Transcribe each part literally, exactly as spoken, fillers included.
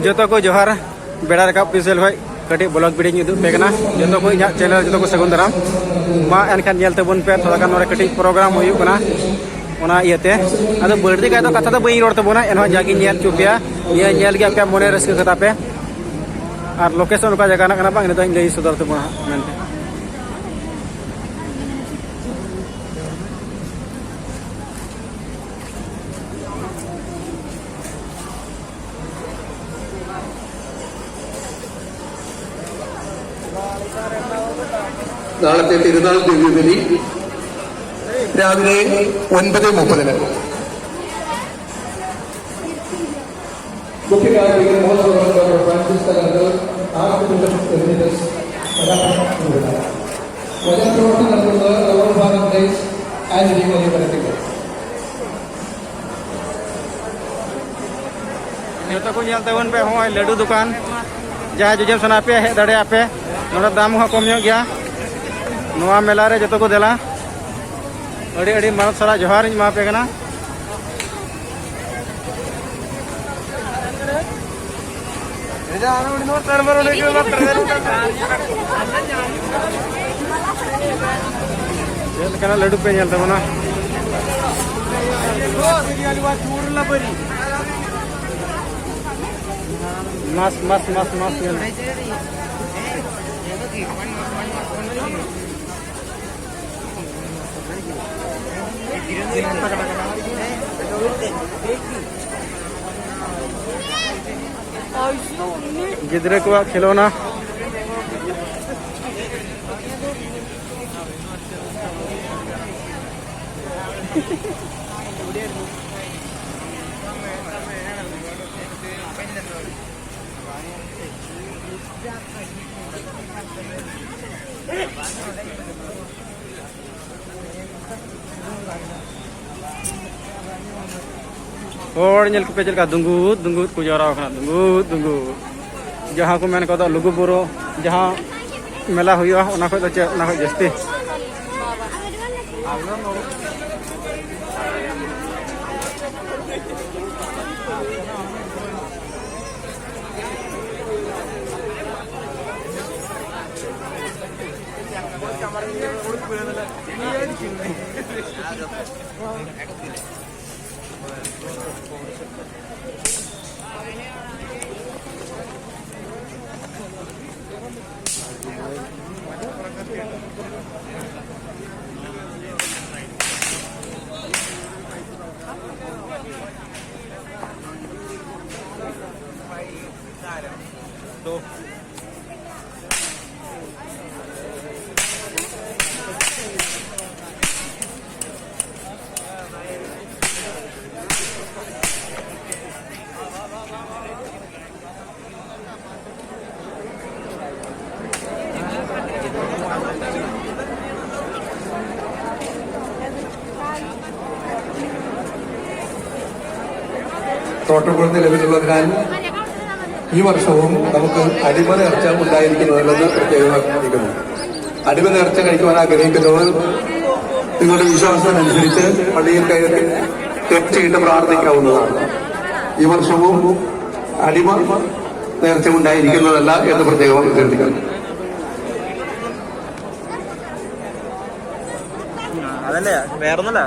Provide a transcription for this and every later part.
ᱡᱚᱛᱚ ᱠᱚ ᱡᱚᱦᱟᱨ᱾ ᱵᱮᱲᱟ ᱨᱟᱠᱟᱵ ᱯᱤᱥᱮᱞ ᱠᱷᱚᱡ ᱠᱟᱹᱴᱤᱡ ᱵᱞᱚᱜ ᱵᱷᱤᱰᱤᱭᱳᱧ ᱩᱫᱩᱜ ᱯᱮ ᱠᱟᱱᱟ᱾ ᱡᱚᱛᱚ ᱠᱚ ᱤᱧᱟᱹᱜ ᱪᱮᱱᱮᱞ ᱡᱚᱛᱚ ᱠᱚ ᱥᱟᱹᱜᱩᱱ ᱫᱟᱨᱟᱢ᱾ ᱢᱟ ᱮᱱᱠᱷᱟᱱ ᱧᱮᱞ ᱛᱟᱵᱚᱱ ᱯᱮ, ᱛᱷᱚᱲᱟ ᱜᱟᱱ ᱱᱚᱰᱮ ᱠᱟᱹᱴᱤᱡ ᱯᱨᱳᱜᱨᱟᱢ ᱦᱩᱭᱩᱜ ᱠᱟᱱᱟ, ᱚᱱᱟ ᱤᱭᱟᱹᱛᱮ᱾ ᱟᱫᱚ ᱵᱟᱹᱲᱛᱤ ᱠᱟᱭ ᱫᱚ ᱠᱟᱛᱷᱟ ᱫᱚ ᱵᱟᱹᱧ ᱨᱚᱲ ᱛᱟᱵᱚᱱᱟ, ᱮᱱᱦᱚᱸ ᱡᱟᱜᱤᱧ ᱧᱮᱞ ᱦᱚᱪᱚ ᱯᱮᱭᱟ, ᱱᱤᱭᱟᱹ ᱧᱮᱞ ᱜᱮ ᱟᱯᱮᱭᱟᱜ ᱢᱚᱱᱮ ᱨᱟᱹᱥᱠᱟᱹ ᱠᱟᱛᱟ ᱯᱮ᱾ ᱟᱨ ᱞᱳᱠᱮᱥᱚᱱ ᱚᱠᱟ ᱡᱟᱭᱜᱟ ᱨᱮᱱᱟᱜ ᱠᱟᱱᱟ ᱵᱟᱝ, ᱤᱱᱟᱹ ᱫᱚ ᱤᱧ ᱞᱟᱹᱭ ᱥᱚᱫᱚᱨ ᱛᱟᱵᱚᱱᱟ ᱦᱟᱸᱜ ᱢᱮᱱᱛᱮ᱾ നാളത്തെ തിരുനാൾ ദിവ്യബലി രാവിലെ ഒൻപത് മുപ്പതിന്. മുഖ്യകാർമ്മികൻ മഹോത്സവം ഡോക്ടർ ഫ്രാൻസിസ് തകർത്ത് ആർട്ട് വചനപ്രവർത്തനം നടത്തുന്നത് റവറൻഡ് ഫാദർ ഗ്രേസ് ആന്റണി. ᱡᱚᱛᱚ ᱠᱚ ᱧᱮᱞ ᱛᱟᱵᱚᱱ ᱯᱮ, ᱦᱚᱸᱜᱼᱚᱭ ᱞᱟᱹᱰᱩ ᱫᱚᱠᱟᱱ᱾ ᱡᱟᱦᱟᱸᱭ ᱡᱚᱡᱚᱢ ᱥᱟᱱᱟ ᱯᱮᱭᱟ, ᱦᱮᱡ ᱫᱟᱲᱮᱭᱟᱜᱼᱟ ᱯᱮ᱾ ᱱᱚᱰᱮ ᱫᱟᱢ ᱦᱚᱸ ᱠᱚᱢ ᱧᱚᱜ ᱜᱮᱭᱟ᱾ ᱱᱚᱣᱟ ᱢᱮᱞᱟ ᱨᱮ ᱡᱚᱛᱚ ᱠᱚ ᱫᱮᱞᱟ᱾ ᱟᱹᱰᱤ ᱟᱹᱰᱤ ᱢᱟᱱᱚᱛ ᱥᱟᱞᱟᱜ ᱡᱚᱦᱟᱨ ᱤᱧ ᱮᱢᱟ ᱯᱮ ᱠᱟᱱᱟ᱾ ᱪᱮᱫ ᱞᱮᱠᱟᱱᱟᱜ ᱞᱟᱹᱰᱩ ᱯᱮ ᱧᱮᱞ ᱛᱟᱵᱚᱱᱟ? ᱢᱟᱥ, ᱢᱟᱥ, ᱢᱟᱥ, ᱢᱟᱥ ᱧᱮᱞ᱾ ᱜᱤᱫᱽᱨᱟᱹ ᱠᱚᱣᱟᱜ ᱠᱷᱮᱞᱳᱱᱟ᱾ ᱦᱚᱲ ᱧᱮᱞ ᱠᱚᱯᱮ ᱪᱮᱫ ᱞᱮᱠᱟ ᱫᱩᱸᱜᱩᱫ ᱫᱩᱸᱜᱩᱫ ᱠᱚ ᱡᱟᱣᱨᱟ ᱟᱠᱟᱱᱟ, ᱫᱩᱸᱜᱩᱫ ᱫᱩᱸᱜᱩᱫ᱾ ᱡᱟᱦᱟᱸ ᱠᱚ ᱢᱮᱱ ᱠᱟᱫᱟ ᱞᱩᱜᱩ ᱵᱩᱨᱩ, ᱡᱟᱦᱟᱸ ᱢᱮᱞᱟ ᱦᱩᱭᱩᱜᱼᱟ, ᱚᱱᱟ ᱠᱷᱚᱡ ᱫᱚ ᱪᱮᱫ, ᱚᱱᱟ ᱠᱷᱚᱡ ᱡᱟᱹᱥᱛᱤ᱾ പ്രോട്ടോകോൾ നിലവിലുള്ളതിനാൽ ഈ വർഷവും നമുക്ക് അടിമ നേർച്ച ഉണ്ടായിരിക്കുന്നുള്ളത് പ്രത്യേകമാക്കിയിരിക്കുന്നു. അടിമ നേർച്ച കഴിക്കുവാൻ ആഗ്രഹിക്കുന്നവർ നിങ്ങളുടെ വിശ്വാസത്തിനനുസരിച്ച് പള്ളിയിൽ കയറി, ടെക്സ്റ്റ് ചെയ്ത് പ്രാർത്ഥിക്കാവുന്നതാണ്. ഈ വർഷവും അടിമ നേർച്ച ഉണ്ടായിരിക്കുന്നതല്ല എന്ന് പ്രത്യേകം ഓർമ്മിപ്പിക്കുന്നു. അതല്ലേ, വേറൊന്നല്ല.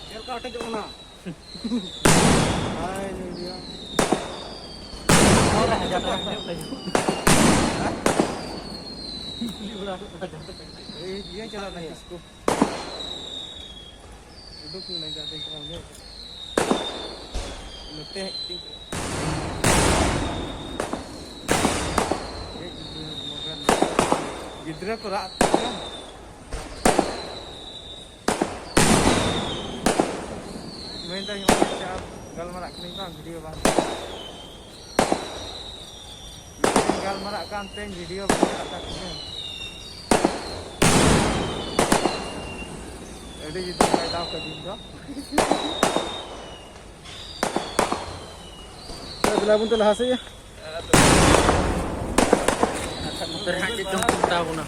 ᱪᱮᱫ ᱞᱮᱠᱟ ᱚᱴᱮᱡᱚᱜ ᱠᱟᱱᱟ? ᱦᱟᱭ ᱨᱮ ᱵᱤᱭᱟ᱾ ᱤᱭᱟᱹ ᱪᱟᱞᱟᱜ ᱠᱟᱱᱟ ᱤᱥᱠᱩ᱾ ᱩᱰᱩᱠ ᱞᱮᱱᱟ ᱜᱟᱹᱰᱤ ᱠᱚ ᱧᱮᱞ᱾ ᱱᱚᱛᱮ ᱦᱮᱡ ᱠᱟᱛᱮ ᱜᱤᱫᱽᱨᱟᱹ ᱠᱚ ᱨᱟᱜ ᱠᱟᱱᱟ᱾ ᱢᱮᱱᱫᱟᱹᱧ ᱱᱚᱜᱼᱚᱭ ᱪᱟ ᱜᱟᱞᱢᱟᱨᱟᱜ ᱠᱟᱹᱱᱟᱹᱧ ᱵᱟᱝ, ᱵᱷᱤᱰᱤᱭᱳ ᱵᱟᱝ᱾ ᱜᱟᱞᱢᱟᱨᱟᱜ ᱠᱟᱱ ᱛᱮᱧ ᱵᱷᱤᱰᱤᱭᱳ ᱵᱟᱝ ᱪᱟᱞᱟᱜ ᱠᱟᱱ ᱛᱤᱧᱟᱹ᱾ ᱟᱹᱰᱤ ᱡᱩᱫᱤ ᱯᱷᱟᱭᱫᱟ ᱠᱟᱹᱫᱤᱧ ᱫᱚ᱾ ᱫᱮᱞᱟ ᱵᱚᱱ ᱛᱮ ᱞᱟᱦᱟ ᱥᱮᱫ ᱭᱟ᱾ ᱱᱚᱛᱮ ᱨᱮ ᱦᱟᱸᱜ ᱪᱮᱫ ᱪᱚᱝ ᱠᱚ ᱢᱮᱛᱟ ᱵᱚᱱᱟ᱾